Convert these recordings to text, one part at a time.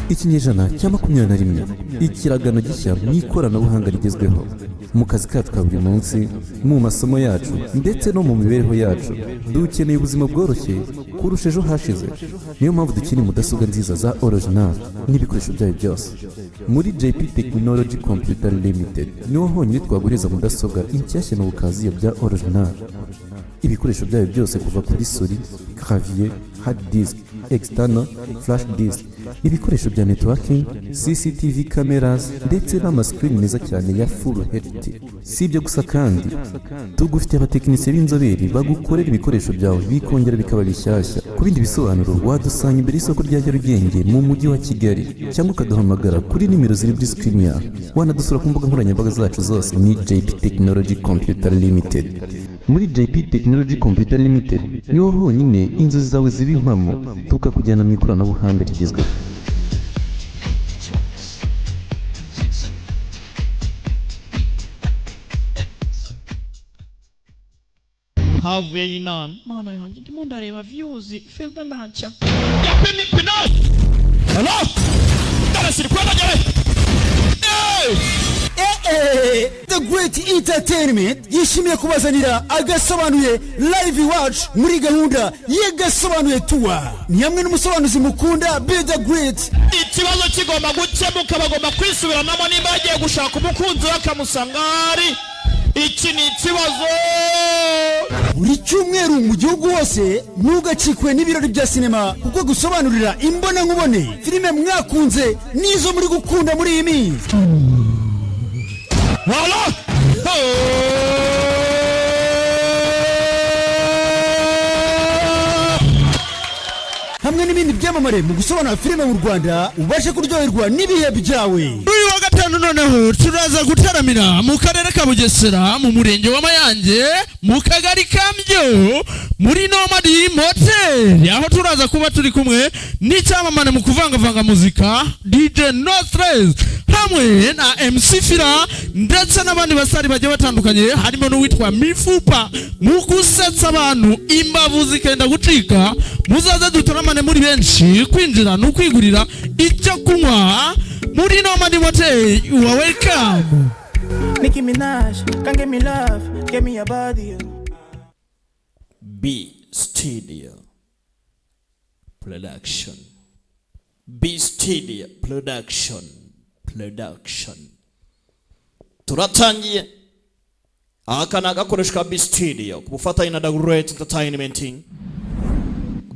Ikinyejana cya 21, ikiragano gishya mu ikoranabuhanga rigezweho. Mu kazi kacu ka buri munsi, mu masomo yacu ndetse no mu mibereho yacu, dukeneye ubuzima bworoshye kurusha ejo hashize. Niyo mpamvu dukeneye mudasobwa nziza za original n'ibikoresho byayo byose. Muri JP Technology Computer Limited niho honyine twaguhereza mudasobwa inshyashya n'ubukaziyo bya original, ibikoresho byayo byose, kuva kuri souris, clavier, hard disk external, flash disk, ibikoresho bya networking, CCTV cameras ndetse n'amascreen meza cyane ya full HD. Si ibyo gusa kandi, tugufitiye abatekinisiye b'inzobere bagukorera ibikoresho byawe bikongera bikaba bishyashya. Ku bindi bisobanuro, wadusanga imbere y'isoko rya Nyarugenge mu mujyi wa Kigali, cyangwa ukaduhamagara kuri nimero ziri kuri screen yawe. Wanadusura ku mbuga nkoranyambaga zacu zose, ni JP Technology Computer Limited. Muri JP Technology Computer Limited niho honyine inzozi zawe ziba impamo, tukakujyana mu ikoranabuhanga rigezweho. Havuyeyo inama. Mana yanjye, ndimo ndareba views, filime ntacya. Hello? Darasiri kwenda jere. Hey! The Great Entertainment yishimiye kubazanira Agasobanuye live iwacu muri gahunda y'Agasobanuye Tour. Ni hamwe n'umusobanuzi mukunda, Be The Great. Ikibazo kigomba gukemuka, bagomba kwisubiranamo nimba yagiye gushaka umukunzi we akamusanga ahari. Iki ni ikibazo. Buri cyumweru mu gihugu hose, ntugacikwe n'ibirori bya sinema, kuko gusobanurira imbonankubone filime mwakunze n'izo muri gukunda muri iyi minsi. Wala! Hamwe n'ibindi byamamare mu gusobanura filime mu Rwanda, ubashe kuryoherwa n'ibihe byawe. Uyu wa gatanu noneho turaza gutaramira mu karere ka Bugesera, mu murenge wa Mayange, mu kagari ka Mbyo, muri Nomadi Motel, aho turaza kuba turi kumwe n'icyamamare mu kuvangavanga muzika, DJ No Stress, hamwe na MC Fira ndetse n'abandi basari bagiye batandukanye, harimo n'uwitwa Mifupa mu gusetsa abantu imbavu zikenda gucika. Muzaze dutaramane muri benshi. Kwinjira ni ukwigurira icyo kunywa muri Nomadi Motel. You are welcome. Nicki Minaj, can give me love, give me your body. B Studio Production. B Studio Production. Production. Turatangiye. Aka ni agakoresho ka B Studio ku bufatanye na The Great Entertainment.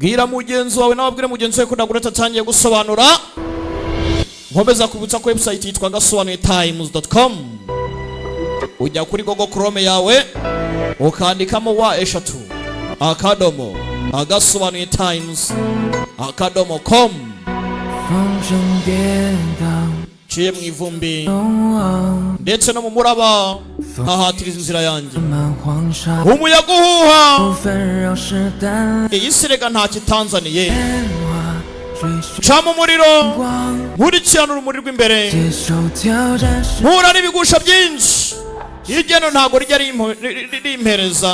Bwira mugenzi wawe nawe abwire mugenzi we ko The Great atangiye gusobanura. Nkomeza kubutsa ko website yitwa gasobanuyetimes.com. Ujya kuri Google Chrome yawe, ukandikamo w, agasobanuyetimes.com. 风中跌宕， Ciye mu ivumbi ndetse no mu muraba, nkahatiriza inzira yanjye. 漫黄沙， Umuyaga uhuha. 纷扰是淡 Iyi si rega nta kitanzaniye. 追寻 Ca mu muriro, 光， nkurikirana urumuri rw'imbere, 接受挑战是 mpura n'ibigusha byinshi. Igeno ntabwo rijya rimpereza.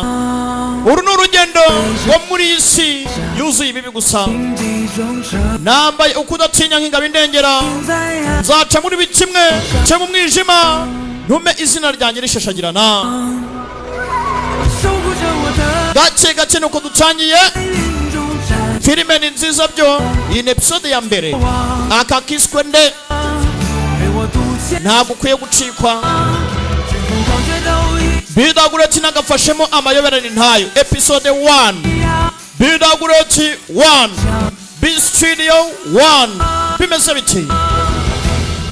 Uru ni urugendo rwo muri iyi si yuzuye ibibi gusa. 荆棘中车 Nambaye ukudatinya nk'ingabo indengera. 在海 Nzaca muri buri kimwe cyo mu mwijima, ntume izina ryanjye rishashagirana. 守护着我的 Gake gake nuko dutangiye. 云中展 Filime ni nziza byo. Iyi ni episode ya mbere. Aka kiswe nde? 陪我独行， Ntabwo ukwiye gucikwa. 乘风狂雪都一 Bidagureti nagafashemo amayoberane ntayo. Episode 1, Bidagureti 1, B Studio 1. Bimeze biti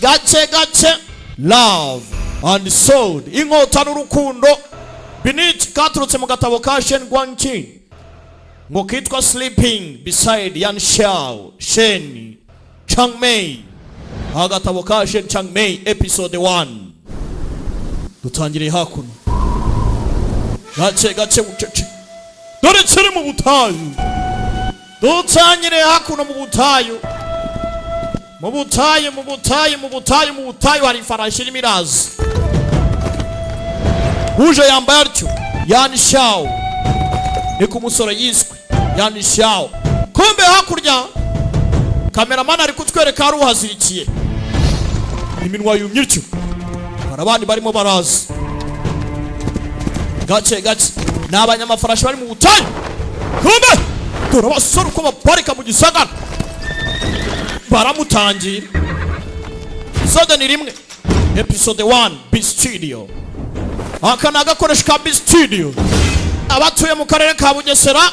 gake gake. Love and Sword, inkota n'urukundo. Binit katurutse mu gatabo ka Shen Guangqi ngo kitwa Sleeping Beside Yan Xiao Shen Changmei. Agatabo ka Shen Changmei, episode 1. Dutangiriye hakuno gake gake, bucece. Dore kiri mu butayu. Dutangiriye hakuno mu butayu, mu butayu, mu butayu, mu butayu, mu butayu. Hari ifarashi irimo iraza. Uje yambaye atyo, Yani Shao niko umusore yiswe, Yani Shao. Kumbe hakurya Cameraman ari kutwereka hari uhazirikiye, iminwa yumye ityo. Hari abandi barimo baraza gake gake, ni abanyamafarashi bari mu butayu. Kumbe dore abasore uko baparika mu gisagara, baramutangira. Episode ni rimwe, episode 1, B Studio. Aka ni agakoresho ka B Studio. Abatuye mu karere ka Bugesera,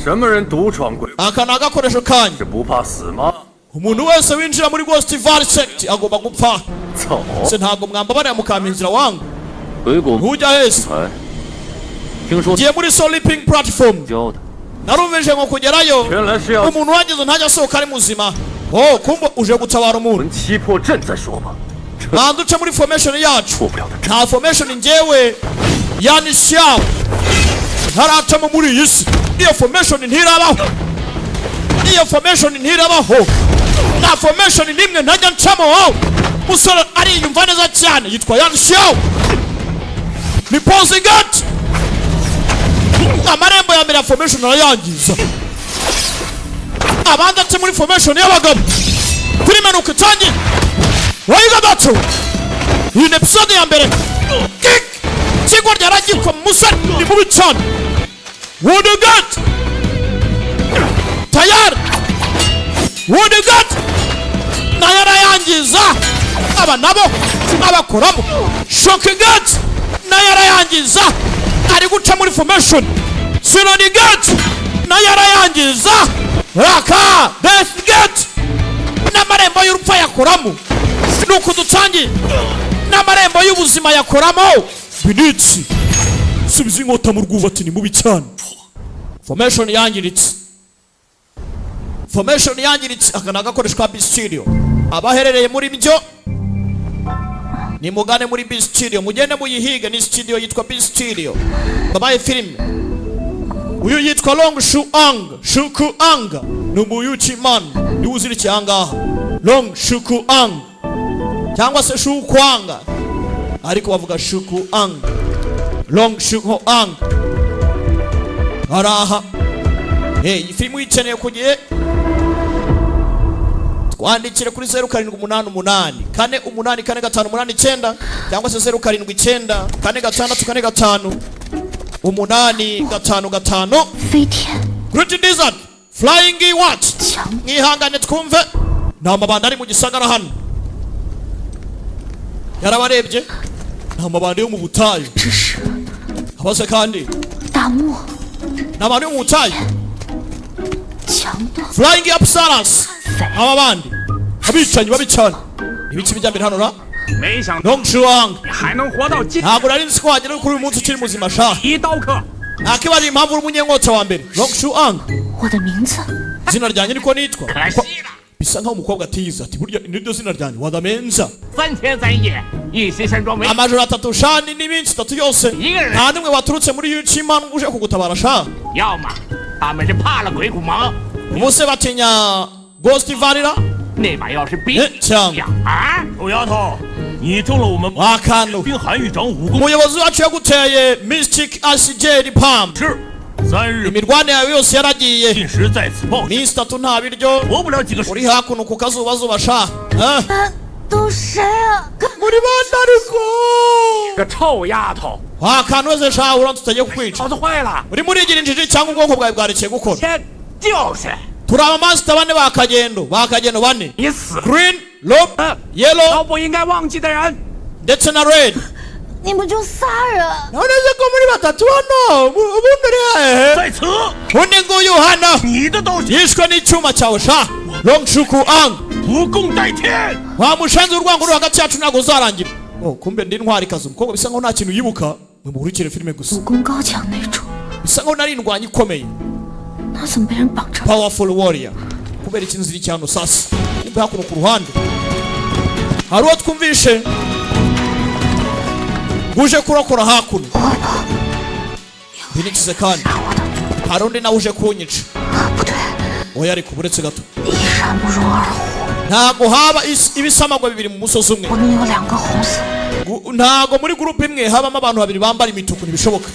什么人独闯鬼 aka ni agakoresho kanyu. 是不怕死吗？ Umuntu wese winjira muri Ghost Valley Sect agomba gupfa. 走！ Se ntabwo mwambabarira mukampa inzira wangu? 鬼谷 Ntujya hese. 哎，听说 Ngiye muri Soul Leaping Platform. 教的， Narumvise ngo kugerayo 原来是要 umuntu wagize ntajya asohoka ari muzima. Oh, kumbe uje gutabara umuntu. 七破阵再说吧。 Banza uce muri formation yacu. 破不了的阵， Nta formation njyewe yani shawo ntaracamo muri iyi si. Iyo formation ntirabaho, iyo formation ntirabaho, nta formation n'imwe ntajya ncamo. Wowe musore ariyumva neza cyane, yitwa Yan Xiao, ni Posingat. Amarembo ya mbere ya formation arayangiza, abandi ati muri formation y'abagabo. Filime nuko itangiye. Wayiga bato, iyi ni episode ya mbere. Kick kigo ryaragikwa, musore ni mubi cyane. Woodgat tayari, Woodgat nayo arayangiza, aba nabo abakoramo. Shokigat nayo arayangiza, ari guca muri formation. Sinonigat nayo arayangiza, raka Deathgate n'amarembo y'urupfu ayakoramo. Nuko dutangiye, n'amarembo y'ubuzima yakoramo. Binitsi subiza inkota mu rwubati, ni mubi cyane. Formation yangiritse, formation yangiritse. Aka ni agakoresho ka B Studio. Abaherereye muri byo nimugane muri B Studio, mugende muyihige. Ni studio yitwa B Studio, babaye filime. Uyu yitwa Long Shu Ang, Shuku Ang, ni umuyuchi man, niwe uzirikiye ahangaha. Long Shuku Ang cyangwa se Shu Kwanga, ariko bavuga Shuku Ang. Long Shuku Ang araha. Hey, iyi filime uyikeneye ku gihe, twandikire kuri 0788484589 cyangwa se 0794564585. 飞天 Great Desert Flying what? 强 Mwihangane twumve. Ni amabanda ari mu gisagara hano, yarabarebye. Ni amabanda yo mu butayu. 这是 Abase kandi 大漠 ni abantu yo mu butayu. 强盗 Flying Apsaras, aba bandi abicanyi babi cyane. Ibiki bijya mbere hano ra? 没想到 Long Shuang, 你还能活到今 ntabwo nari nzi ko wagera kuri uyu munsi ukiri muzima sha. 一刀客。 Nakibaza impamvu uri umunyenkota wa mbere. Long Shuang, 我的名字 izina ryanjye niko nitwa. 可惜了， Bisa nkaho umukobwa atiyizi, ati burya niryo zina ryanjye wadamenza. 3天3夜，一时山庄没 Amajoro 3 sha n'iminsi 3 yose, nta n'umwe waturutse muri Yuchima uje kugutabara sha. 要么他们是怕了鬼谷盟， Ubuse batinya Ghost Varira? 那把钥匙比 Eh, cyangwa 啊！臭丫头，你中了我们 wakantu 冰寒玉掌武功 umuyobozi wacu yaguteye Mystic Acid Palm. 是3日 Imirwane yawe yose yaragiye, 进食在此报 iminsi 3 nta biryo, 活不了几个时 uri hakuno ku kazubazuba sha. Eh? 都谁啊？ Muri bande ariko? 个臭丫头， Wakantu wese sha, uramutse utagiye kukwica. 脑子坏了， Urimo urigira injiji cyangwa ubwonko bwawe bwarekeye gukora? 这就是 Turi abamasita bane ba kagendo, ba kagendo bane: 你死 green, rope, 都 yellow 不应该忘记的人。 ndetse na red. 你们就仨人， None se ko muri batatu hano ubundi uri hehe? 在此， Undi nguyu hano 你的刀 yishwe n'icyuma cyawe sha. Long Shuku Ang, 不共戴天。 wa mushanzi, urwango ruri hagati yacu ntabwo uzarangira. Oh, kumbe ndi intwari kazi. Umukobwa bisa nkaho nta kintu yibuka, mwe mukurikire filime gusa. 武功高强那种， Bisa nkaho nari indwanyi ikomeye. 那怎么被人绑着？ Powerful warrior. Kubera ikintu ziri cyano sasa, kumbe hakuno ku ruhande hari uwo twumvishe nguje kurokora hakuno binikize, kandi hari undi nawe uje kunyica. 不对， Oya, ariko buretse gato. 一山不容二虎， Ntabwo haba ibisamagwe bibiri mu musozi umwe. 不能有两个红色。 Ntabwo muri groupe imwe habamo abantu babiri bambara imituku, ntibishoboka.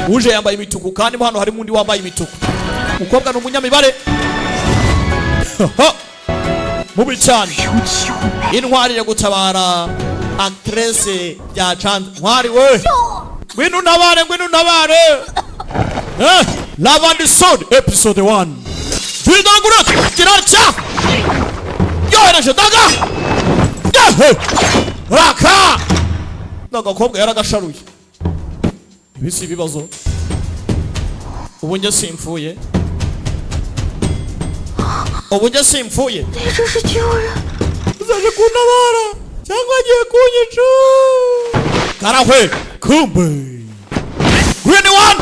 Uje yambaye imituku kandi mo hano harimo undi wambaye imituku. Umukobwa ni umunyamibare. Mubi cyane, intwari yo gutabara actress byacanze. Ntwari we, ngwino untabare, ngwino untabare. Love and Sword episode 1 Vidagura kirarya yohereje daga. Yehe! Raka n'agakobwa yaragasharuye. Ibi si ibibazo, ubu njye simpfuye, ubu njye simpfuye. 你这是救人？ Uzaje kuntabara cyangwa agiye kunyica? Karahwe kumbe green one,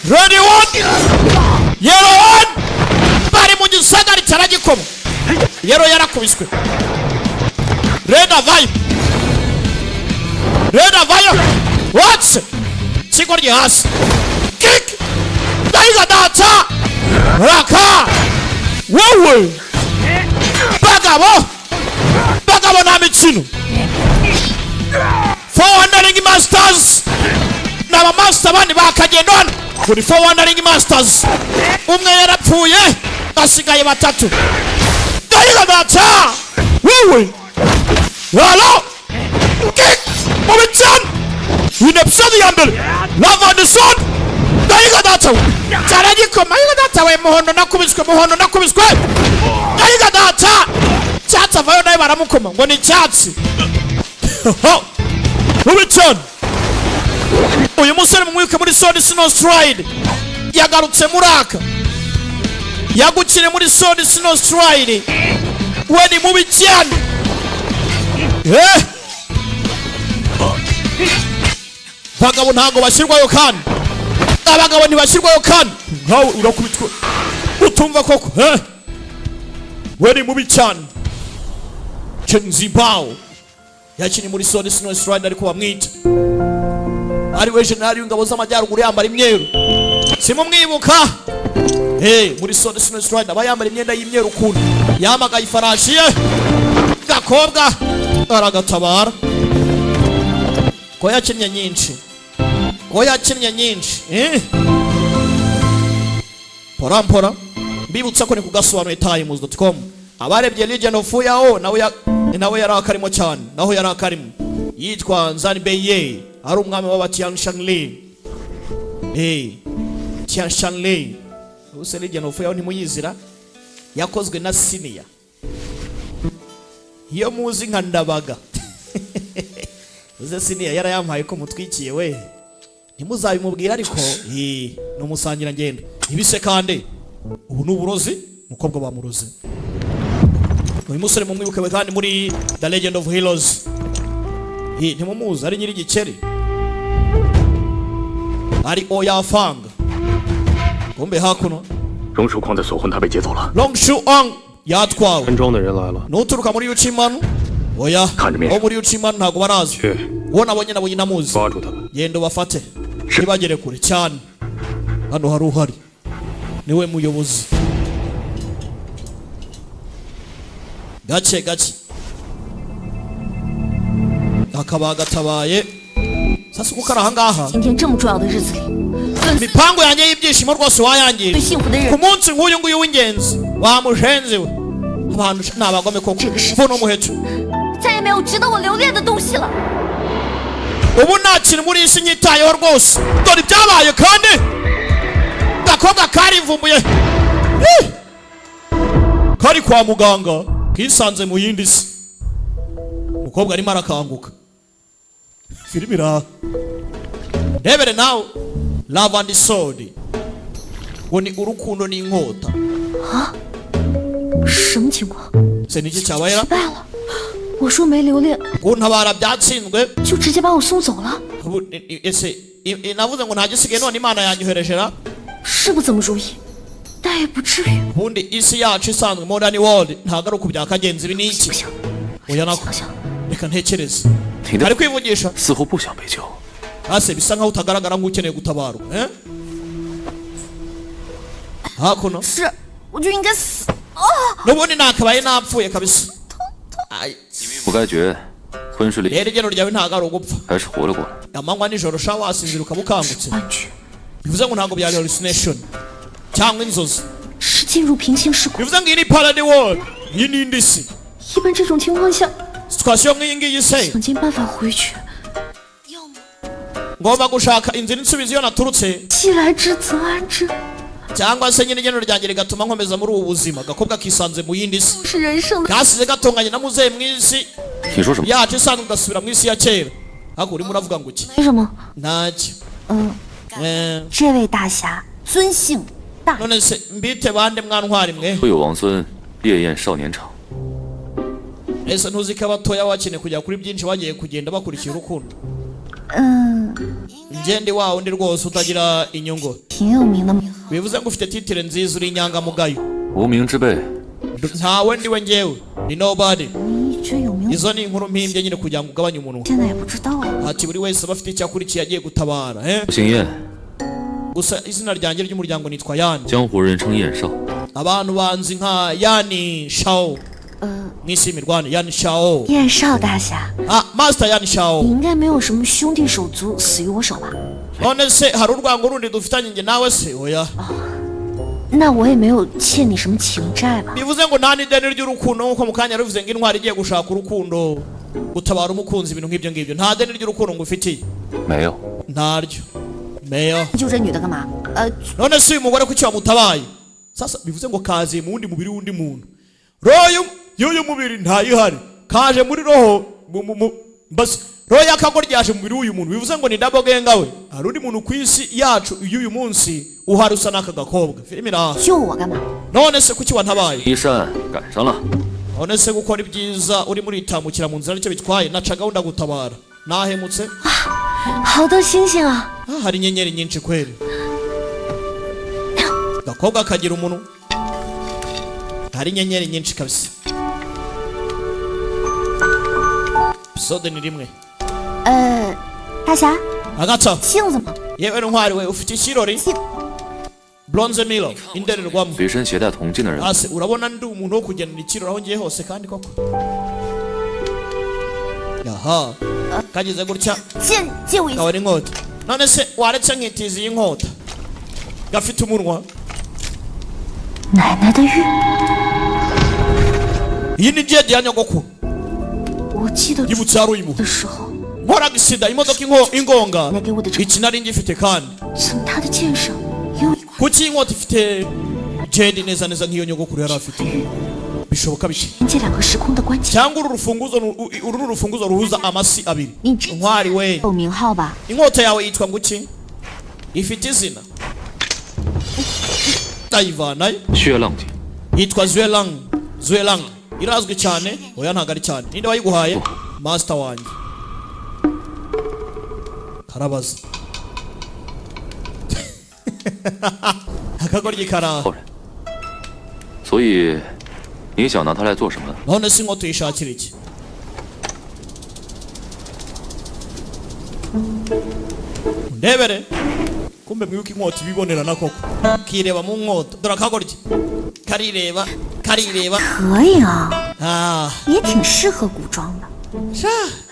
red one, yellow one bari mu gisagari cyaragikoma. Yellow yarakubiswe, red avayo, red avayo. What's kigoryi hasi kick. Ndahiga data raka wowe. Bagabo, bagabo, nta mikino. Four Wandering Masters ni abamaster bandi bakagenda hano kuri Four Wandering Masters. Umwe yarapfuye, hasigaye batatu. Ndahiga data wowe. Halo kick mu bicano. Iyi ni episode ya mbere, Love and Sword. Ndahiga data we, cyaragikoma. Ndahiga data we, muhondo nakubiswe, muhondo nakubiswe. Ndahiga data, cyatsi avayo nawe baramukoma ngo ni icyatsi mubi cyane. Uyu musore mumwibuke muri Sword Snow Stride, yagarutse muri aka yagukire muri Sword Snow Stride. We ni mubi cyane. Abagabo ntabwo bashyirwayo kandi abagabo ntibashyirwayo kandi nkawe urakubitwa utumva koko. We ni mubi cyane. Chen Zibao yakinnye muri Sword Snow Stride, ariko bamwita ari we generali w'ingabo z'amajyaruguru yambara imyeru. Simumwibuka? Hey, muri Sword Snow Stride aba yambara imyenda y'imyeru ukuntu yamagaye ifarashi ye. Gakobwa aragatabara ko yakinnye nyinshi, ko yakinnye nyinshi. Mpora mpora mbibutsa ko ni ku gasobanuye times.com. Abarebye Legend of Yao, nawe nawe yari akarimo cyane, naho yari akarimo yitwa Nzani Beye, ari umwami w'aba Shanli. Tian Shanli ubuse Legend of Yao ntimuyizira? Yakozwe na Siniya iyo muzi nka Ndabaga. Uze Siniya yarayampaye ko mutwikiye we, ntimuzabimubwira ariko ni umusangirangendo. Ibise kandi ubu ni uburozi, umukobwa bamuroze. Uyu musore mumwibuke we kandi muri The Legend of Heroes. Ntimumuzi? Ari nyir'igikeri, ari Oyafanga. Kumbe hakuno 荣树矿的锁魂塔被劫走了。 Longshu Ong yatwawe. 山庄的人来了， Nuturuka muri Yuchimanu? Oya, wo muri Yuchimanu ntabwo barazi. Uwo nabonye, nabonye namuzi. 抓住他们！ Genda ubafate ntibagere kure cyane. Hano hari uhari niwe muyobozi. Gake gake akaba gatabaye. Sasa uko kari ahangaha, 今天这么重要的日子里， imipango yanjye y'ibyishimo rwose wayangira 最幸福的 ku 人 munsi nk'uyu nguyu w'ingenzi. Wamushenzi we, abantu ni abagome koko, mvuno umuheto. 再也没有值得我留恋的东西了。 Ubu nta kintu muri iyi si nyitayeho rwose. Dore ibyabaye kandi gakobwa karivumbuye. Ih! Kari kwa muganga kisanze mu yindi si. Umukobwa arimo arakanguka. Filime iraha, ndebere nawe Love and Sword, ngo ni urukundo n'inkota. 啊，什么情况？ Se ni iki cyabayera? 失败了。我说没留恋， Kuntabara byatsinzwe. 就直接把我送走了， Ubu, ese navuze ngo nta gisigaye none Imana yanyohereje ra? 是不怎么如意，但也不至于。 Ubundi isi yacu isanzwe, modern world, ntabwo ari uku byakagenze. Ibi ni iki? Oya, nako reka ntekereze. Ari kwivugisha. 似乎不想被救。 Ase bisa nkaho utagaragara nk'ukeneye gutabarwa. Eh? Hakuno 是，我就应该死啊！ N'ubundi nakabaye napfuye kabisa. Ai, 命不该绝，昏睡里 rero igeno ryawe ntabwo ari ugupfa. 还是活了过来。 Amanywa nijoro sha wasinzira ukaba ukangutse, bivuze ngo ntabwo byari hallucination cyangwa inzozi. 世界进入平行时空。 Bivuze ngo iyi ni parallel world, iyi ni indi si. 一般这种情况下， Situation nk'iyi ngiyi se, 想尽办法回去。 Ngomba gushaka inzira insubiza iyo naturutse, 既来之则安之， cyangwa se nyine igeno ryanjye rigatuma nkomeza muri ubu buzima. Agakobwa kisanze mu yindi si, 是人生的。 Kasize gatonganye na muzehe mu isi 你说什么？ yacu isanzwe, ugasubira mu isi ya kera. Ariko urimo uravuga ngo iki? 没什么。 Ntacyo. 嗯，这位大侠尊姓大？ None se mbite bande mwantwari mwe? 会有王孙烈焰少年场， Ese ntuzi ko abatoya bakeneye kujya kuri byinshi, bagiye kugenda bakurikiye urukundo? 嗯， Ngende wa wundi rwose utagira inyungu. 挺有名的。 Bivuze ngo ufite titre nziza, uri inyangamugayo. 无名之辈， Ntawe ndiwe, ngewe ni nobody. 你这有名， Izo ni inkuru mpimbye nyine kugira ngo ugabanye umunwa. 现在也不知道啊。 Ati buri wese aba afite icyo akurikiye agiye gutabara, eh? 我姓燕， Gusa izina ryanjye ry'umuryango nitwa Yani. 江湖人称燕少。 Abantu banzi nka Yani Shao mu isi y'imirwane, Yani Shao. 燕少大侠， Ah, Master Yani Shao. 你应该没有什么兄弟手足死于我手吧？ None se hari urwango rundi dufitanye njye nawe se? Oya. 那我也没有欠你什么情债吧？ Bivuze ngo nta n'ideni ry'urukundo, nk'uko mu kanya ruvuze ngo intwari igiye gushaka urukundo, gutabara umukunzi, ibintu nk'ibyo ngibyo, nta deni ry'urukundo ngufitiye. 没有， Ntaryo meya. 救这女的干嘛？ None se uyu mugore kuki wamutabaye? Sasa bivuze ngo kaziye mu wundi mubiri w'undi muntu, roho y'uyu mubiri ntayihari, kaje muri roho mbese roho y'akago ryaje mu mubiri w'uyu muntu. Bivuze ngo ni double genga we, hari undi muntu ku isi yacu y'uyu munsi uhari usa n'aka gakobwa. Filime iraha. 救我干嘛？ None se kuki wantabaye? 一善赶上了， None se gukora ibyiza urimo uritambukira mu nzira nicyo bitwaye? Naca gahunda gutabara, nahemutse. 好多星星啊！ Ah, hari inyenyeri nyinshi kweli. Gakobwa kagira umuntu, hari inyenyeri nyinshi kabisa. Episode ni rimwe. 大侠， Agatsa. 镜子吗？ Yewe ntwari we, ufite ikirori bronze milo, indorerwamo. 随身携带铜镜的人， Ase urabona ndi umuntu wo kugendana ikirori aho ngiye hose? Kandi koko aha kagize gutya. 借借我一下。 Kabona inkota. None se waretse nkitiza iyi nkota? Gafite umunwa. 奶奶的玉， Iyi ni jade ya nyogokuru. 我记得 Yibutse hari uyimuha 的时候， nkoraga isida imodoka ingonga, iki nari ngifite kandi. 怎么她的剑上也有一块 Kuki iyi nkota ifite jade neza neza nk'iyo nyogokuru yari afite? Bishoboka bike. 连接两个时空的关键？ Cyangwa uru rufunguzo uru ni urufunguzo ruhuza amasi abiri. Ntwari we, 有名号吧？ inkota yawe yitwa nguki? Ifite izina? Ndayivanayo. 血浪剑， Yitwa Zwelang. Zwelang irazwi cyane? Oya, ntabwo ari cyane. Ninde wayiguhaye? Master wanjye. Karabaza akagoryi karaha. 浩然。所以，你想拿它来做什么？ None se inkota uyishakira iki? Ndebere kumbe mwibuke inkota ibibonerana koko, kireba mu nkota. Dore akagoryi karireba, karireba. 可以啊， Ah, 也挺适合古装的。 Sha,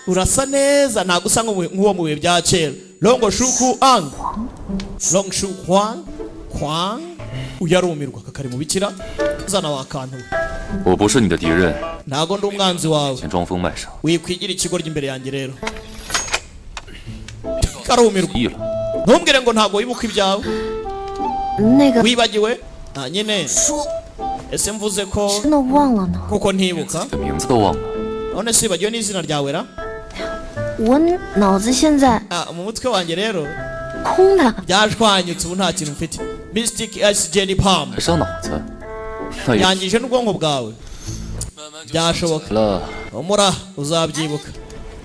urasa neza, ntabwo usa nk'uwo mu bihe bya kera. Longo shuku ang long shu kwang kwang, uyarumirwa kakari mu bikira zana wakantu we. 我不是你的敌人， Ntabwo ndi umwanzi wawe. 先装疯卖傻， Wikwigira ikigoryi imbere yanjye rero. Karumirwa. 意了。 Ntumbwire ngo ntabwo wibuka ibyawe. 那个 Wibagiwe. Ah, nyine 说 ese mvuze ko 真的忘了呢。 kuko ntibuka. 名字都忘了， None se wibagiwe n'izina ryawe ra? 我脑子现在 Ah, mu mutwe wanjye rero 空的。 byashwanyutse, ubu nta kintu mfite. Mystic Ice Jelly Palm. 还伤脑子，那也 Yangije n'ubwonko bwawe, byashoboka. 了。 Umura uzabyibuka.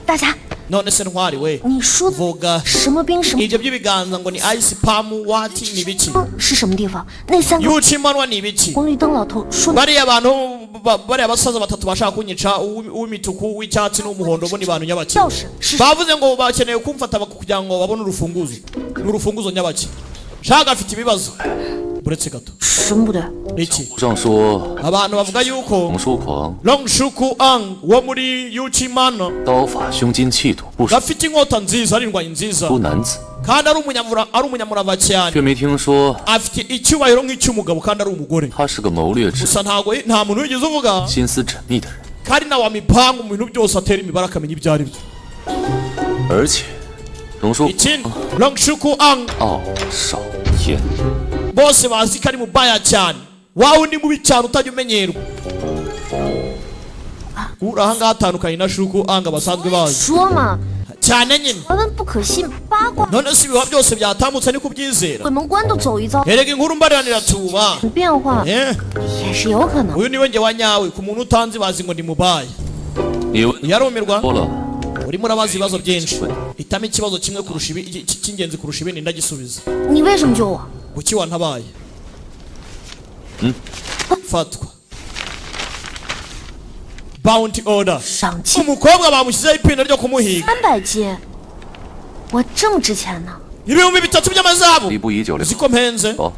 大侠， None se ntwari we, 你说的 vuga 什么兵什么 ibyo by'ibiganza ngo ni ice palm what ni ibiki? 是什么地方？那三个 Yuca imanwa ni ibiki? 红绿灯老头说 Bariya bantu bariya basaza batatu bashaka kunyica, uw'imituku, uw'icyatsi n'uw'umuhondo, bo ni bantu nyabaki? 钥匙是 Bavuze ngo bakeneye kumfata kugira ngo babone urufunguzo. Ni urufunguzo nyabaki? Shaka afite ibibazo. Uretse gato. 什么不对？ Iki? 上说 Abantu bavuga yuko 龙书狂 Long Shuku Ang wo muri Yuchimano 刀法胸襟气度不 gafite inkota nziza, ari indwanyi nziza 输男子， kandi ari umunyamura, ari umunyamurava cyane, 却没听说 afite icyubahiro nk'icy'umugabo kandi ari umugore. 他是个谋略者、 Gusa ntago nta muntu wigeze uvuga 心思缜密的人。 kandi nawe mipangu mu bintu byose atera imibare akamenya ibyo ari byo. 而且，龙书 Ikindi, Long Shuku Ang 傲少言， bose bazi ko ari mubaya cyane, wawe undi mubi cyane utajya umenyerwa. Uri ahangaha atandukanye na Shuku Ang basanzwe bazi. 说嘛， Cyane nyine. 传闻不可信，八卦 None se ibihuha byose byatambutse ni kubyizera? 鬼门关都走一遭， Erega inkuru mbaranira tuba 变化 Eh, 也是有可能。 Uyu niwe nge wa nyawe. Ku muntu utanzi bazi ngo ni mubaye. 你问 Yarumirwa. 多了， Urimo urabaza ibibazo byinshi, hitamo ikibazo kimwe kurusha ibi cy'ingenzi kurusha ibindi, ndagisubiza. 你为什么救我？ Kuki wantabaye? Fatwa bounty order. 赏金 Umukobwa bamushyizeho ipinda ryo kumuhiga. 300斤，我这么值钱呢？ 3,000 by'amazabu. 一不一九六 Uziko mpenze. 哦，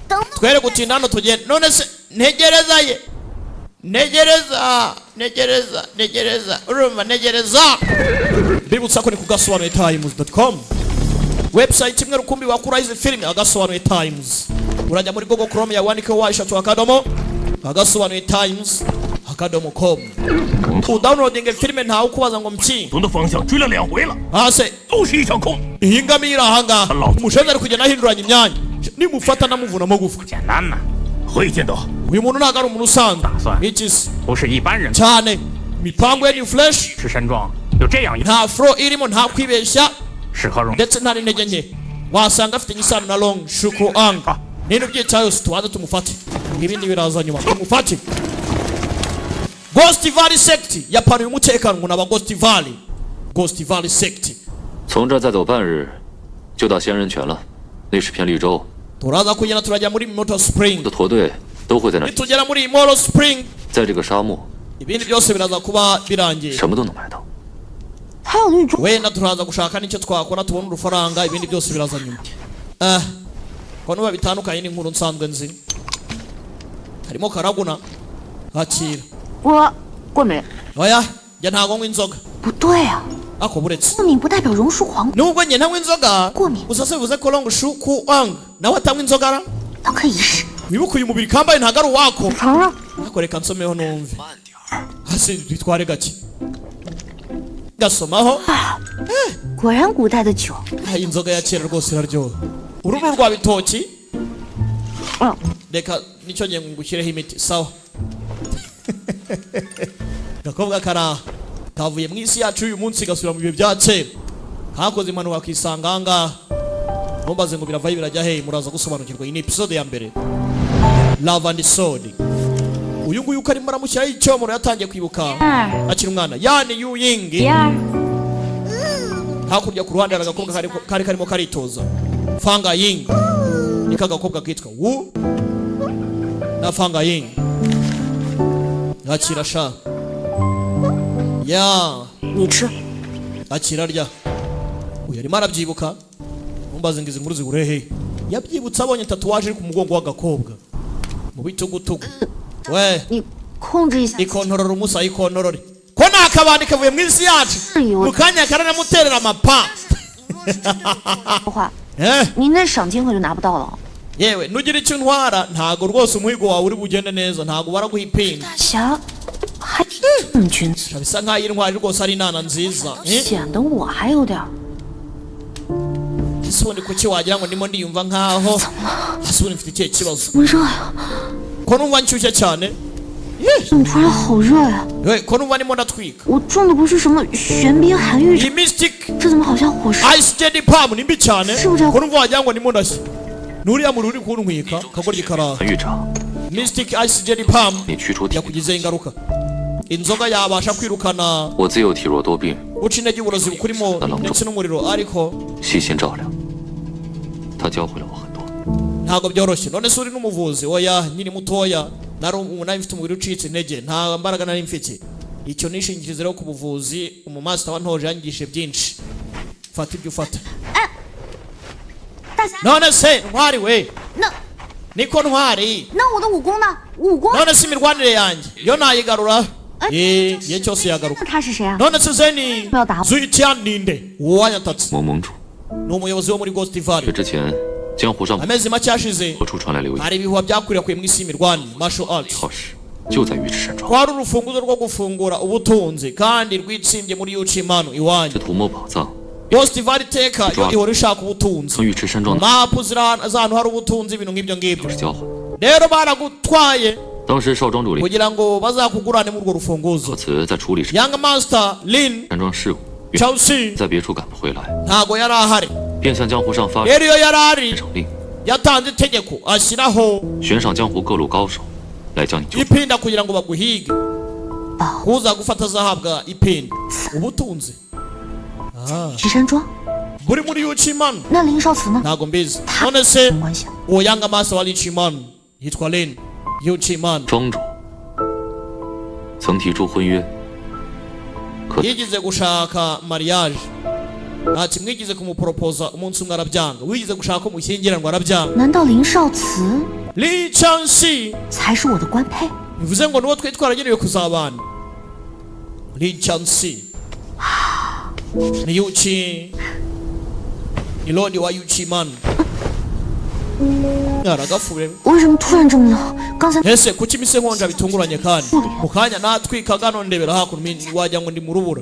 等等， Twere gutinda hano, tugende. None se ntegereza ye, ntegereza, ntegereza, ntegereza, urumva, ntegereza. Mbibutsa ko ni ku gasobanuye times.com, website imwe rukumbi wakura izi filime. Agasobanuye Times, urajya muri Google Chrome yawe wandikeho www.agasobanuye times.com, udownloading filime, ntawe ukubaza ngo mki. 从的方向追了两回了， Hase 都是一场空。 Iyi ngamiya iri ahangaha, umushenzi ari kugenda ahinduranya imyanya, nimufata namuvuna amagufwa. 简单呐， 何以见得？ Uyu muntu ntabwo ari umuntu usanzwe. 算 Iki se? 不是一般人。 Cyane mipango ya new fresh. 赤山庄有这样一 Nta fro irimo, nta kwibeshya 史和荣， ndetse nta n'intege nke. Wasanga afite isano na Long Shuku Ang. Nino byica yose, tubanze tumufate, ibindi biraza nyuma. Tumufate. Ghost Valley Sect yapanuye umutekano ngo naba Ghost Valley, Ghost Valley Sect. 从这儿再走半日，就到仙人泉了，那是片绿洲， Turaza kugenda turajya muri Motor Spring. 我的驼队都会在那儿。 Nitugera muri Moro Spring, 在这个沙漠， ibindi byose biraza kuba birangiye. 什么都能买到。 还有绿洲， Wenda turaza gushaka n'icyo twakora tubone urufaranga, ibindi byose biraza nyuma. Ah, ko nuba bitandukanye n'inkuru nsanzwe nzi. Harimo karaguna, akira. 我过敏。 Oya, njye ntago nywa inzoga. 不对啊， Ako buretse. 过敏不代表榕树黄， Nubwo njye ntanywa inzoga, 过敏 gusa se bivuze ko Long Shuku Ang nawe atanywa inzoga ra? 倒可以试。 Wibuke uyu mubiri kambaye ntago ari uwako. 尝尝， Ariko reka nsomeho numve. Hasi bitware gake, gasomaho. 果然古代的酒， Ah, inzoga ya kera rwose iraryoha. Uru ni urwa bitoki. 嗯， Reka nicyo ngiye ngushyireho imiti. Sawa, gakobwa karaha kavuye mu isi yacu y'uyu munsi gasubira mu bihe bya kera, kakoze impanuka kisanga ahangaha. Ntumbaze ngo biravayo birajya hehe, muraza gusobanukirwa. Iyi ni episode ya mbere, Love and Sword. Uyu nguyu uko arimo aramushyiraho icyomoro, yatangiye kwibuka akiri umwana yani Yuyingi. Hakurya ku ruhande hari agakobwa kari karimo karitoza. Fanga Ying niko agakobwa kitwa, Wu na Fanga Ying. Akira sha ya. 你吃。 Akira rya. Uyu arimo arabyibuka. Ntumbaze ngo izi nkuru zihuriye he. Yabyibutse abonye tatouage iri ku mugongo w'agakobwa mu bitugutugu we. 你控制一下。 Ikontorora umusa, ikontorore ko ni akabandi kavuye mu isi yacu, mu kanya karanamuterera amapa. 的话， Eh, 您那赏金可就拿不到了。 Yewe, nugira icyo untwara, ntago rwose umuhigo wawe uri bugende neza, ntago baraguha ipinda. 大侠还挺正君子， Bisa nkaho iyi ntwari rwose ari inana nziza. Eh? 显得我还有点儿。 Ese ubundi kuki wagira ngo ndimo ndiyumva nkaho? Ese ubundi mfite ikihe kibazo? 怎么热呀？ Ko numva nshyushye cyane? 怎么突然好热呀？ We, ko numva ndimo ndatwika? 我中的不是什么玄冰寒玉， Iyi mystic 这怎么好像火烧？ ice jade palm ni mbi cyane. Si ujya- Ko numva wagira ngo ndimo ndashya, nuriya muriro uri kuntwika kagoryi karaha. 狱长， Mystic ice jade palm 你驱除体， yakugizeho ingaruka. Inzoga yabasha kwirukana 我自幼体弱多病， guca intege, uburozi bukurimo ndetse n'umuriro, ariko 悉心照料。他教会了我很多。 Ntabwo byoroshye. None se uri n'umuvuzi? Oya, nkiri mutoya nari ubu nari mfite umubiri ucitse intege, nta mbaraga nari mfite. Icyo nishingikiriza rero ku buvuzi, umumasita wantoje yanyigishije byinshi. Fata ibyo ufata. 大侠， None se ntwari we? 那 Niko ntwari. 那我的武功呢？武功？ None se imirwanire yanjye yo nayigarura? Eh, igihe cyose yagaruka. 那他是谁啊？ None se Zeni Zuitian ninde uwanyatatse? 盟盟主， Ni umuyobozi wo muri Ghost Valley. 这之前江湖上 Amezi make yashize 何处传来流言， hari ibihuha byakwirakwiye mu isi y'imirwanire, martial arts, 好事就在鱼池山庄。 kwari urufunguzo rwo gufungura ubutunzi kandi rwitsimbye muri Yuchimanu iwanyu. 这图谋宝藏 Ghost Valley iteka yo ihora ishaka ubutunzi, 从鱼池山庄的 mapu z'ahantu hari ubutunzi, ibintu nk'ibyo ngibyo. 是交换。 Rero baragutwaye 当时少庄主林 kugira ngo bazakugurane muri urwo rufunguzo. 可慈在处理 Young Master Lin 山庄事务， Chelsea 在别处赶不回来， ntago yari ahari. 便向江湖上发 Rero iyo yari ari 赏令， yatanze itegeko ashyiraho 悬赏江湖各路高手来将你救。 ipinda kugira ngo baguhige, kuza gufata azahabwa ipinda ubutunzi. Ah. 石山庄？ Buri muri Yuchimanu. 那林少慈呢？ Ntago mbizi. None se uwo Young Master wa Yuchimanu yitwa Lin Yuchimanu. 庄主曾提出婚约，可 Yigeze gushaka mariage, ati mwigize kumuporopoza umunsi umwe arabyanga, wigeze gushaka ko mushyingiranwa arabyanga. 难道林少慈 Li Changxi 才是我的官配？ bivuze ngo nuwo twari twaragenewe kuzabana. Li Changxi ni Yuchi, ni Lord wa Yuchi man. Aragafure. 为什么突然这么冷？刚才 Ese kuki imise nkonja bitunguranye kandi mu kanya natwikaga none ndebera hakuno wagira ngo ndi mu rubura.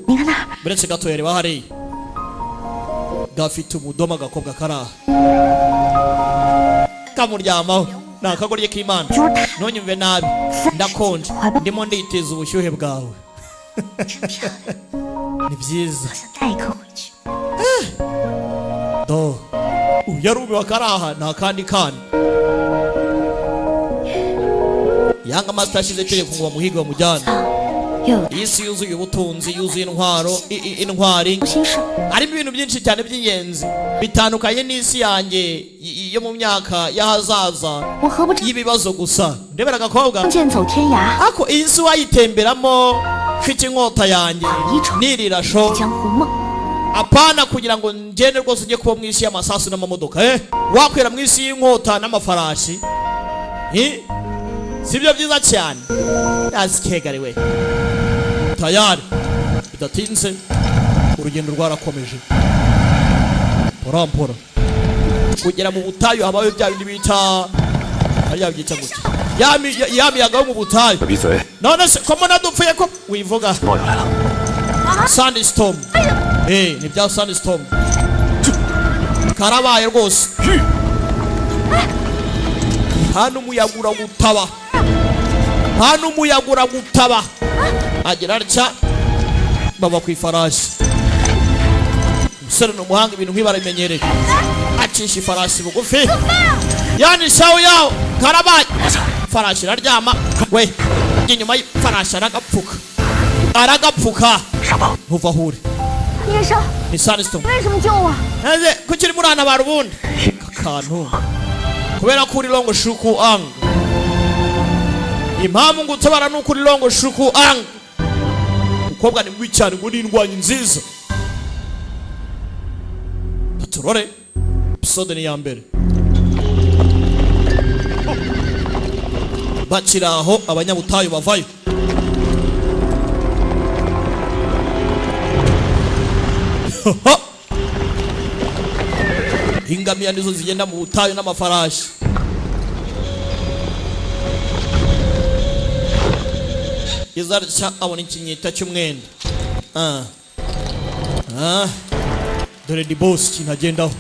Buretse gato yareba hariya gafite umudoma agakobwa karaha kamuryamaho ni akagoryi k'Imana. Ntunyumve nabi, ndakonje, ndimo nditeza ubushyuhe bwawe. Ni byiza. 带一颗回去。 Do uyu yarumiwe akaraha ni akandi kana. Yanga Master yashyize itegeko ngo bamuhige bamujyane. Iyi si yuzuye ubutunzi, yuzuye intwaro, intwari, harimo ibintu byinshi cyane by'ingenzi bitandukanye n'isi yanjye yo mu myaka y'ahazaza y'ibibazo gusa. Ndebera agakobwa. 剑走天涯， Ako iyi si wayitemberamo mfite inkota yanjye nirira sho, 江湖梦。 Apana kugira ngo ngende rwose njye kuba mu isi y'amasasu n'amamodoka, eh wakwera mu isi y'inkota n'amafarashi, eh sibyo byiza cyane asikegariwe tayari. Bidatinze urugendo rwarakomeje porampora kugera mu butayu. Habayo bya bindi bita hariya byita gutya ya miyaga yo mu butayu. 闭嘴！ None se ko mbona dupfuye ko wivuga? 报应来了！ Sandstorm, eh ni bya sandstorm karabaye rwose. Hano umuyaga uragutaba, hano umuyaga uragutaba. Agira atya baba ku ifarashi. Umusore ni umuhanga, ibintu nk'ibi arabimenyereye. Acisha ifarashi bugufi yani shawu yawo karabaye. Ifarashi iraryama we njye inyuma y'ifarashi, aragapfuka aragapfuka. Ntuva aho uri. 叶少， Ni sandstorm. 为什么救我？ Ese kuki urimo urantabara ubundi? Aka kantu kubera ko uri longo shuku ang, impamvu ngutabara ni uko uri longo shuku ang. Umukobwa ni mubi cyane ngo ni indwanyi nziza. Turore episode ni iya mbere bakiri aho abanyabutayu bavayo. Ingamiya nizo zigenda mu butayu n'amafarashi. Izarca abona ikinyita cy'umwenda. Ah. Ah. Dore di boss ikintu agendaho.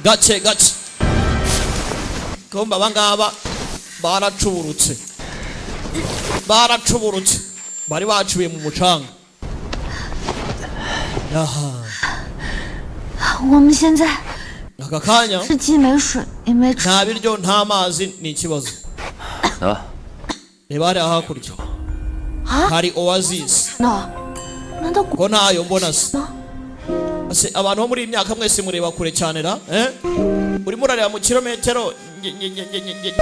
Gace gace kumba abangaba baracuburutse, baracuburutse, bari bacuye mu mucanga aha. 我们现在 Aka kanya 是既没水也没吃。 Nta biryo nta mazi ni ikibazo. 啊， Reba hariya hakurya hari oasis. 那难道 Ko ntayo mbona se? Ese abantu bo muri iyi myaka mwese mureba kure cyane ra, eh urimo urareba mu kilometero nge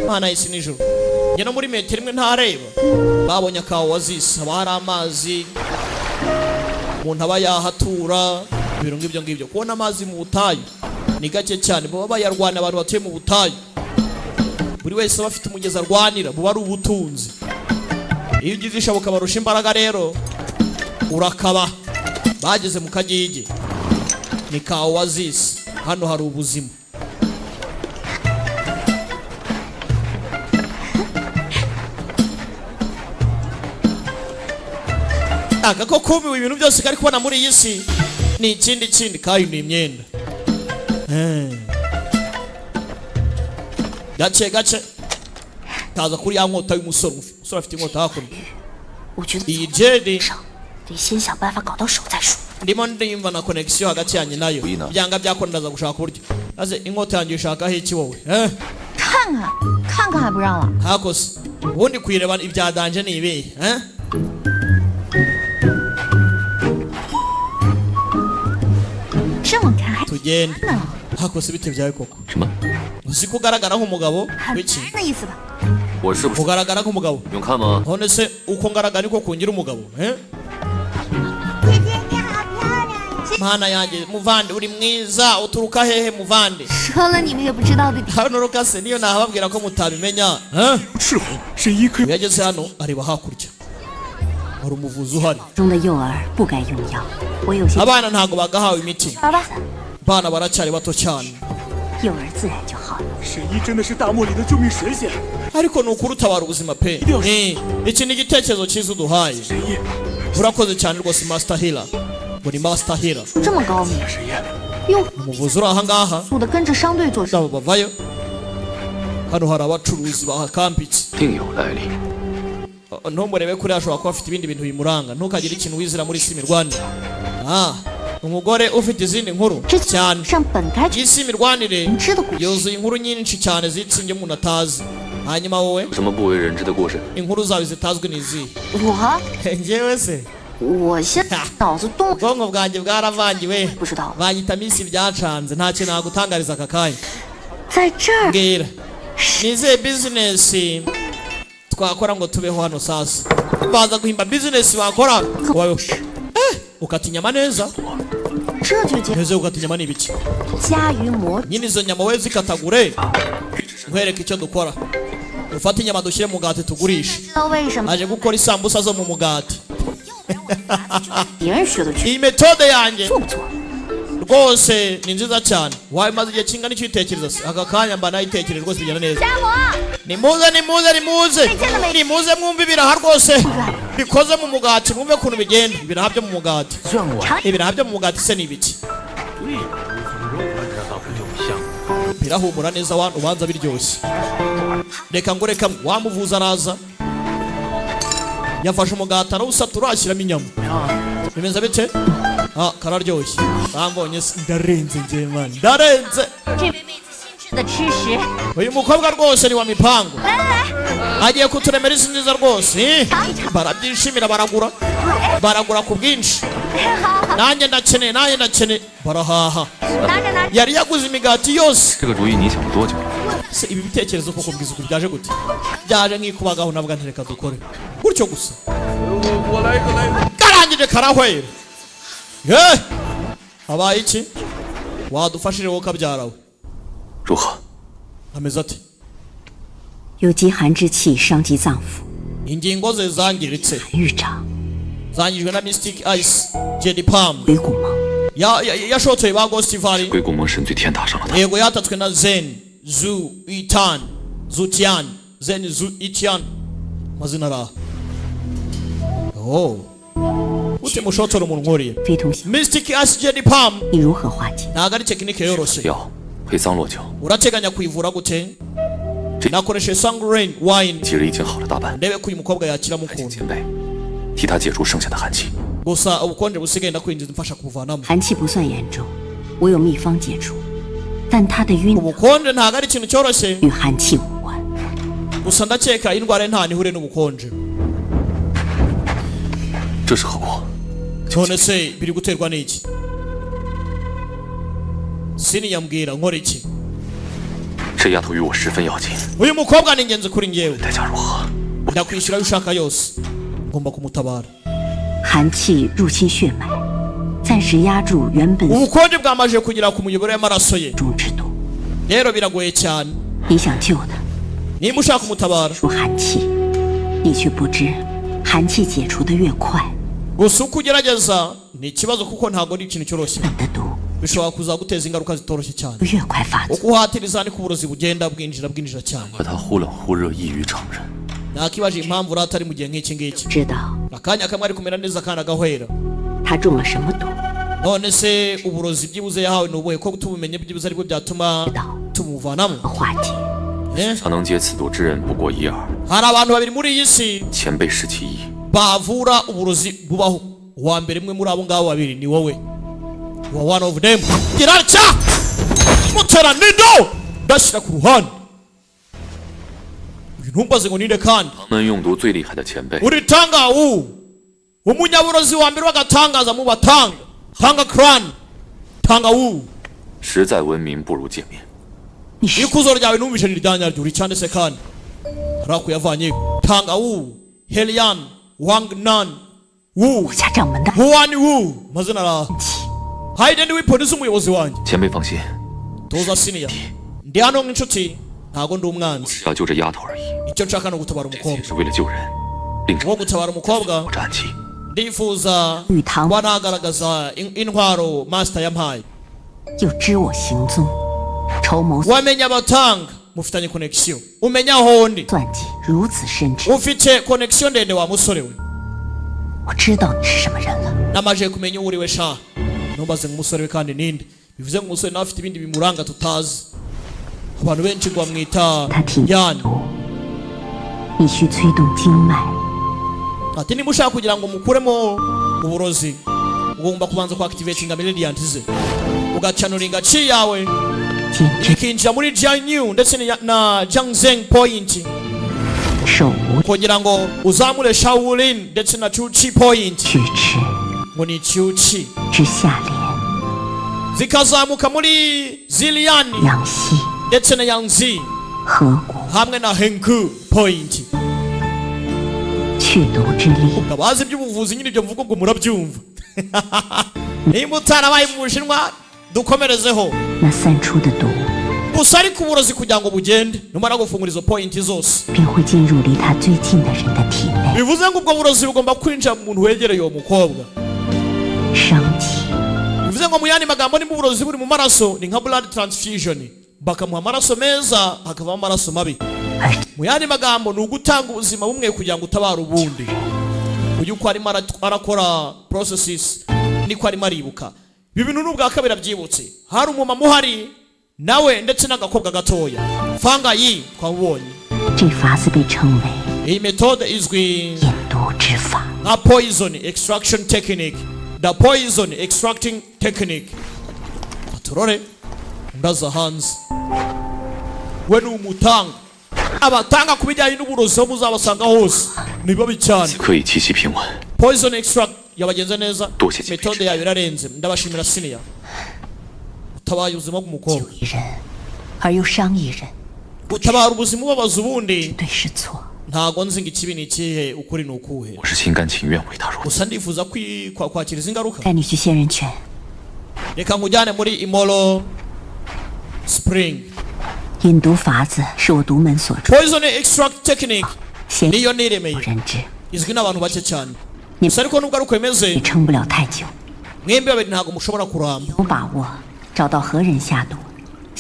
mana y'isi nijoro, njye no muri metero imwe ntareba. Babonye aka oasis, haba hari amazi, umuntu aba yahatura. Ibintu ngibyo ngibyo, kubona amazi mu butayu ni gake cyane. Baba bayarwana abantu batuye mu butayu, buri wese aba afite umugezi arwanira, buba ari ubutunzi. Iyo ugize ishabuka ukabarusha imbaraga rero urakaba. Bageze mu kagigi ni ka oasis, hano hari ubuzima. Aka ko kumiwe ibintu byose kari kubona muri iyi si ni ikindi kindi kahinduye imyenda. Gace gace kaza kuri ya nkota y'umusore. Umusore afite inkota hakuno. 我觉得 Iyi jedi 得先想办法搞到手再说。 ndimo ndiyumva na connection hagati yanjye nayo, byanga byakora ndaza gushaka uburyo. Maze inkota yanjye uyishakaho iki wowe, eh? 看看，看看还不让了？ Hakose ubundi kuyireba ibya danje ni ibihe, eh? 这么看还 Tugende. 呢， Hakose bite byawe koko? 什么？ Uzi ko ugaragara nk'umugabo 很 w'iki? 男的意思吧？ 我是不是 Ugaragara nk'umugabo. 用看吗？ None se uko ngaragara niko kungira umugabo, eh? 姐姐你好漂亮呀！ Mana yanjye, muvande uri mwiza, uturuka hehe muvande? 说了你们也不知道的。 Hano rukase niyo nahababwira ko mutabimenya, eh? 赤红是一颗 Yageze hano areba hakurya, hari umuvuzi uhari. 中的幼儿不该用药，我有些 Abana ntago bagahawe imiti, 好吧， abana baracyari bato cyane. 幼儿自然就好了。 神医真的是大漠里的救命神仙。 Ariko ni ukuri utabara ubuzima pe. Ni iki ni igitekerezo cyiza uduhaye, urakoze cyane rwose master healer. Ngo ni master healer. 这么高明，用 Umuvuzi uri ahangaha 速的跟着商队做事， nabo bavayo. Hano hari abacuruzi bahakambitse. 定有来历。 Ntumurebe kuri, ashobora kuba afite ibindi bintu bimuranga. Ntukagire ikintu wizira muri isi mirwanire. Ah, umugore ufite izindi nkuru cyane. 上本该 Isi mirwanire 知的故事。 yuzuye inkuru nyinshi cyane z'itsimbye umuntu atazi. Hanyuma wowe 有什么不为人知的故事？ inkuru zawe zitazwi ni izihe? 我 Njyewe se 我现在脑子动 ubwonko bwanjye bwaravangiwe, 不知道， banyita minsi byacanze, nta kintu nagutangariza aka kanya. 在这儿 Mbwira ni izihe bizinesi twakora ngo tubeho hano? Sasa baza guhimba bizinesi bakora ngo babeho. Eh, ukata inyama neza. 这就叫 Neze gukata inyama ni ibiki? 家鱼魔 Nyine izo nyama we zikatagure, nkwereke icyo dukora. Dufate inyama dushyire mu mugati tugurishe. 知道为什么 Aje gukora isambusa zo mu mugati. 别人学的去 Iyi metode yanjye 做不错？ rwose ni nziza cyane. Wawe maze igihe kingana icyo uyitekereza se? Aka kanya mba nayitekereje rwose, bigenda neza. 家魔， Nimuze nimuze nimuze nimuze mwumve ibiraha rwose bikoze mu mugati, mwumve ukuntu bigenda. Ibiraha byo mu mugati, ibiraha byo mu mugati se ni ibiki? Birahumura neza wa ubanza biryoshye. Reka ngo reka wamuvuza araza yafashe umugati arawusatura ashyiramo inyama. Bimeze bite? Ah, kararyoshye. Bambonye se ndarenze njye man, ndarenze. 这位妹子新制的吃食， Uyu mukobwa rwose ni wa mipango, 来来来， agiye kuturemera isi nziza rwose, eh? Barabyishimira, baragura, baragura ku bwinshi. 好好， Nanjye ndakeneye, nanjye ndakeneye, barahaha. 拿着拿着。 Yari yaguze imigati yose. 这个主意你想了多久了？ Se ibi bitekerezo koko mbwiza uku byaje gute? Byaje nkikubagaho navuga nti reka dukore gutyo gusa, karangije karahwera. Eh, habaye iki? Wadufashije wowe kabyarawe. 如何？ Ameze ati 有极寒之气伤及脏腑， ingingo ze zangiritse, 欲长 zangijwe na mystic ice jedi palm. 鬼谷盟， Yashotoye ba ghost valley. 鬼谷盟神罪天打伤了他， Yego, yatatswe na zen zu itan zutian, zen zu itian, mazina araha. Oh, ute mushotora umuntu nkuriye. 非同小， Mystic ice jedi palm 你如何化解？ ntabwo ari tekinike yoroshye. 药配桑洛酒， Urateganya kuyivura gute? Nakoresheje sangrain wine. 其实已经好了大半。 Ndebe ko uyu mukobwa yakiramo 还请 ukuntu. 前辈替他解除剩下的寒气。 Gusa ubukonje busigaye ndakwinjiza mfasha kubuvanamo. 寒气不算严重，我有秘方解除，但他的晕 Ubukonje ntabwo ari ikintu cyoroshye. 与寒气无关。 Gusa ndakeka indwara ye nta nihure n'ubukonje. 这是何故？ None se biri guterwa n'iki? Siniyambwira nkora iki? 这丫头与我十分要紧， Uyu mukobwa ni ingenzi kuri njyewe. 代价如何？ Ndakwishyura ayo ushaka yose, ngomba kumutabara. 寒气入侵血脉，暂时压住原本 Ubukonje bwamaze kugera ku muyoboro y'amaraso ye, rero biragoye cyane. 你想救他， Nimba ushaka kumutabara, 除寒气，你却不知寒气解除的越快， gusa uko ugerageza ni ikibazo, kuko ntabwo ari ikintu cyoroshye, bishobora kuzaguteza ingaruka zitoroshye cyane. 越快发作。 Uko uhatiriza niko uburozi bugenda bwinjira, bwinjira cyane. 可他忽冷忽热，异于常人。 Nakibaje impamvu urata ari mu gihe nk'iki ngiki, 知道 akanya kamwe ari kumera neza, akandi agahwera. 他中了什么毒， None se uburozi byibuze yahawe ni ubuhe, ko tubumenye byibuze aribwo byatuma tumuvanamo? 化解。 Eh? 他能解此毒之人不过一二， Hari abantu babiri muri iyi si 前辈是其一。 bavura uburozi bubaho. Uwa mbere mwe muri abo ngabo babiri ni wowe. You are one of them. Girarca mutera nido ndashyira ku ruhande. Uyu ntumbaze ngo ninde kandi. 唐门用毒最厉害的前辈， Uritanga u umunyaburozi wa mbere w'agatangaza mu batanga tanga clan tanga u. 实在闻名不如见面。 Ikuzo ryawe numvise ni irya uri cyane se kandi haraku yavanye tanga wu Helian Wang Nan Wu Huan Wu mazina ara Hayden ni polisi umuyobozi wanjye. 前辈放心， Tuza senior, ndi hano nk'inshuti, ntago ndi umwanzi. 只要救这丫头而已， Icyo nshaka ni ugutabara umukobwa. 是为了救人。 Nko gutabara umukobwa, 战机 ndifuza kuba nagaragaza intwaro master yampaye. 又知我行踪，筹谋 Wamenya abatanga mufitanye connection, umenya aho ndi, 算计如此深挚， ufite connection ndende wa musore we. 我知道你是什么人了。 Namaje kumenya uwo uriwe sha. Ntumbaze ngo umusore we kandi ninde, bivuze ngo umusore nawe afite ibindi bimuranga tutazi. Abantu benshi ngo bamwita Yani. 你需催动经脉， Ati niba ushaka kugira ngo mukuremo uburozi, ugomba kubanza ku activatinga meridian ze, ugacanuringa chi yawe ikinjira muri Jianyu ndetse na Jiangzheng point, 手无 kugira ngo uzamure Shaolin ndetse na Chuchi point, 曲池 ngo ni Chuchi, 之下连 zikazamuka muri Zilian 养息 ndetse na Yangzi 合谷 hamwe na Henku point. 去毒之力， Abazi iby'ubuvuzi nyine ibyo mvuga ubwo murabyumva. Nimba utarabaye mu Bushinwa dukomerezeho. 那散出的毒 Gusa ariko uburozi kugira ngo bugende, numara gufungura izo point zose, 便会进入离他最近的人的体内， bivuze ngo ubwo burozi bugomba kwinjira mu muntu wegereye uwo mukobwa. 伤及 Bivuze ngo mu yandi magambo, nimba uburozi buri mu maraso ni nka blood transfusion, bakamuha amaraso meza hakavamo amaraso mabi. Mu yandi magambo ni ugutanga ubuzima bumwe kugira ngo utabare ubundi. Uyu uko arimo arakora processes niko arimo aribuka ibi bintu. N'ubwa kabiri abyibutse, hari umumama uhari nawe ndetse n'agakobwa gatoya Fanga Yi twamubonye. 这法子被称为 Iyi methode izwi 毒之法。 nka poison extraction technique, the poison extracting technique. Aturore ndaza hanze, we ni umutanga abatanga ku bijyanye n'uburozi, aho muzabasanga hose ni babi cyane. 可以气息平稳。 Poison extract yabagenze neza, methode yayo irarenze. Ndabashimira senior, utabaye ubuzima bw'umukobwa. 一人而又伤一人， Gutabara ubuzima ubabaza ubundi, 对是错？ ntago nzi ngo ikibi ni ikihe, ukuri ni ukuhe. 我是心甘情愿为他入。 Gusa ndifuza kwakira izi ngaruka. 带你去仙人泉， Reka nkujyane muri Imolo Spring. 引毒法子是我独门所出， Poison extract technique 鲜 niyo niremeye, 人知， izwi n'abantu bake cyane. Gusa ariko nubwo ari uko bimeze, 也撑不了太久。 mwembi babiri ntabwo mushobora kuramba. 有把握找到何人下毒，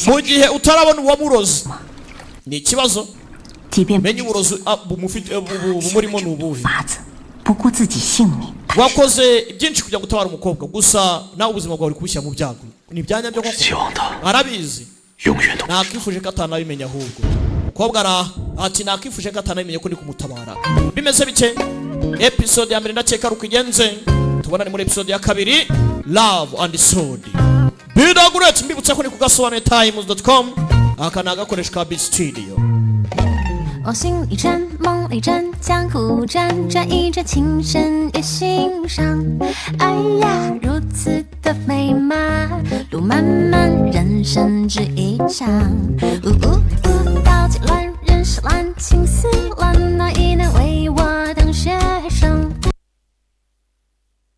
Mu gihe utarabona uwamurozi ni ikibazo. 即便 Menye uburozi bumufite bumurimo ni ubuhe. 法子不顾自己性命， Wakoze byinshi kugira ngo utabare umukobwa, gusa nawe ubuzima bwawe uri kubushyira mu byago. Ni ibyanya byo koko. 希望他 Arabizi. 永远都 Nakifuje ko atanabimenya ahubwo. Umukobwa ara ati nakifuje ko atanabimenya ko ndi kumutabara. Bimeze bike, episode ya mbere ndakeka ari uko igenze. Tubonane muri episode ya kabiri, Love and Sword. Bidaguretse, mbibutsa ko ni ku gasobanuye times.com. Aka ni agakoresho ka Beat Studio. 我心里转，梦里转，江湖转，转一转，情深也心伤。哎呀，如此的美吗？路漫漫，人生只一场。呜呜呜，刀剑乱，人世乱，情。